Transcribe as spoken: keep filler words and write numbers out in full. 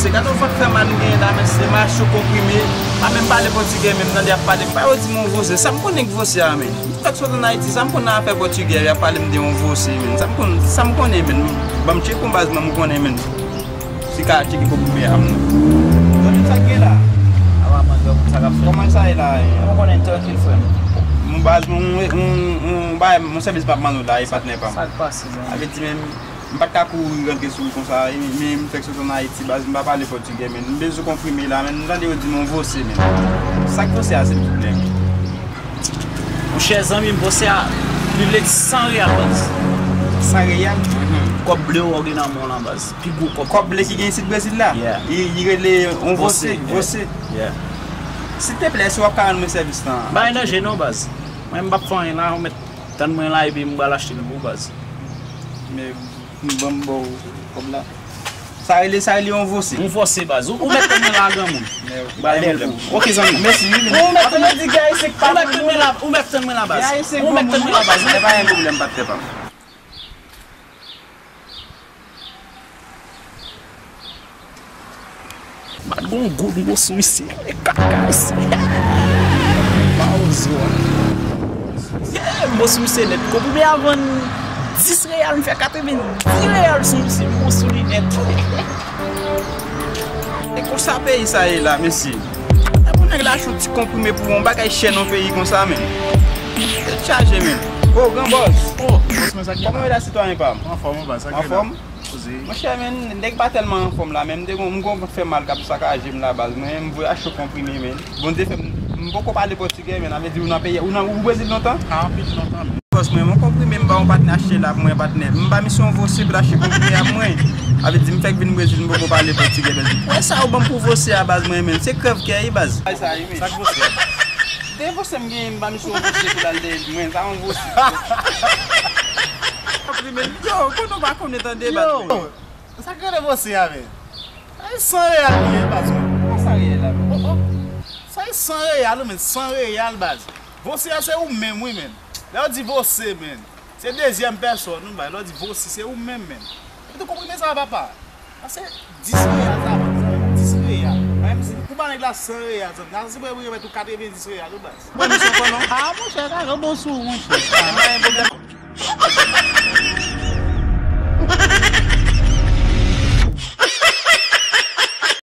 Se gade yon vant fè mal m genyen la, men se mache konprime. Pa menm pale pòtigè, menm tande y ap pale. Pa yo di m yon vose. Sa m konnen k vose a, men. M fèk sot ann Ayiti, sa m konnen afè pòtigè, y ap pale m de yon vose, men. Sa m konn, sa m konnen, men. Ban m tcheke yon baz, men m konnen, men. Si ka tcheke konprime a, men. Zanmi m, sa k gen la? Apa, man, granmoun, sa k ap fèt? Kòman sa ye la? Mwen konnen trankil, frè m. Yon baz, yon, yon, yon, yon bagay, yon sèvis m ap mande w la, e patnè pa m. Sa k pase, zanmi? Sa vle di, men, M pa t ka kouri rantre sou ou konsa, e, men m fèk sot ann Ayiti, baz, m pa pale pòtigè, men m bezwen konprime la, men m tande yo di m yon vose, men. Sa k vose a, silvouplè? Monchè, zanmi m, vose a, li vle di san reyal, baz. San reyal? Mhm. Kòb ble w gen nan men w lan, baz. Pi gwo kòb. Kòb ble ki gen isit Brezil la? Yeah. Li, li rele yon vose, vose, yeah, vose. Yeah. Silteplè, si w ap ka rann mwen sèvis lan. Bay danje non, baz. Mwen, m p ap fè anyen la, ou mèt tann mwen la, epi m pral achte l pou ou, baz. Men M ban m ba w kòb la. Sa rele, sa rele yon vose. Yon vose, baz. Ou, ou mèt tann mwen la, granmoun. Ba lèl pou. Ok, zanmi. Mèsi, wi, men. Ou mèt tann mwen la, ou mèt tann mwen la, baz. Ou mèt tann mwen la, baz. E pa yon pwoblèm, patnè pa m. M pa t gon goud, m bo sou misye. E kaka isi. Mawozo a. Yeah, m bo sou misye nèt. Konprime a vann dis reyal, m fè katrevenndis reyal sou misye. M bo sou li nèt. E konsa peyi sa ye la, mesye. E pou nèg la achte yon ti konprime pou yon bagay chè nan peyi konsa, men. Tèt chaje, men. O, gran bòs. O, bòs mwen, sa k gen la? Kòman w ye la, sitwayen pa m? Anfòm, anfòm, sa k gen la? Anfòm? Monchè, men, nèg pa tèlman anfòm la, men m te gon, m gon vant fè mal k ap sakaje m la, baz. Mwen, m voye achte yon konprime, men. Bondye fè m, m poko pale pòtigè, men. Sa vle di ou nan peyi, ou nan, ou Brezil lontan? A, anpil lontan, men. Bòs mwen, yon konprime m ba yon patnè achte la pou mwen, patnè. M ba misye yon vose pou l achte konprime a pou mwen. Sa vle di m fèk vin Brezil, m poko pale pòtigè, baz. Wè sa ou ban m pou vose a, baz, mwen, men. Se krèv kè, wi, baz. Sa, wi, men. Sa k vose a? De vose m genyen, m ba misye yon vose pou l al dèyè mwen, sa yon vose. Yo, konnen w pa konnen tande, baz. Yo, sa k rele vose a, men? Sa e san reyal li ye, baz, mwen. Kòman sa reyal la, men? O, o. Sa e san reyal, men, san reyal, baz. Vose a se ou menm, wi, men. Lè yo di vose, men, se dezyèm pèsòn, wi, baz. Lè yo di vose, se ou menm, men. Epi tou konprime sa, papa. Sa se dis reyal sa, baz. Dis reyal. Menm si pou ba nèg la san reyal, zanmi, nan si pou remèt ou katrevenndis reyal, wi, baz. Mwen, misye konnen. A, monchè, sa yo bon sou ou, monchè. Pa gen pwoblèm.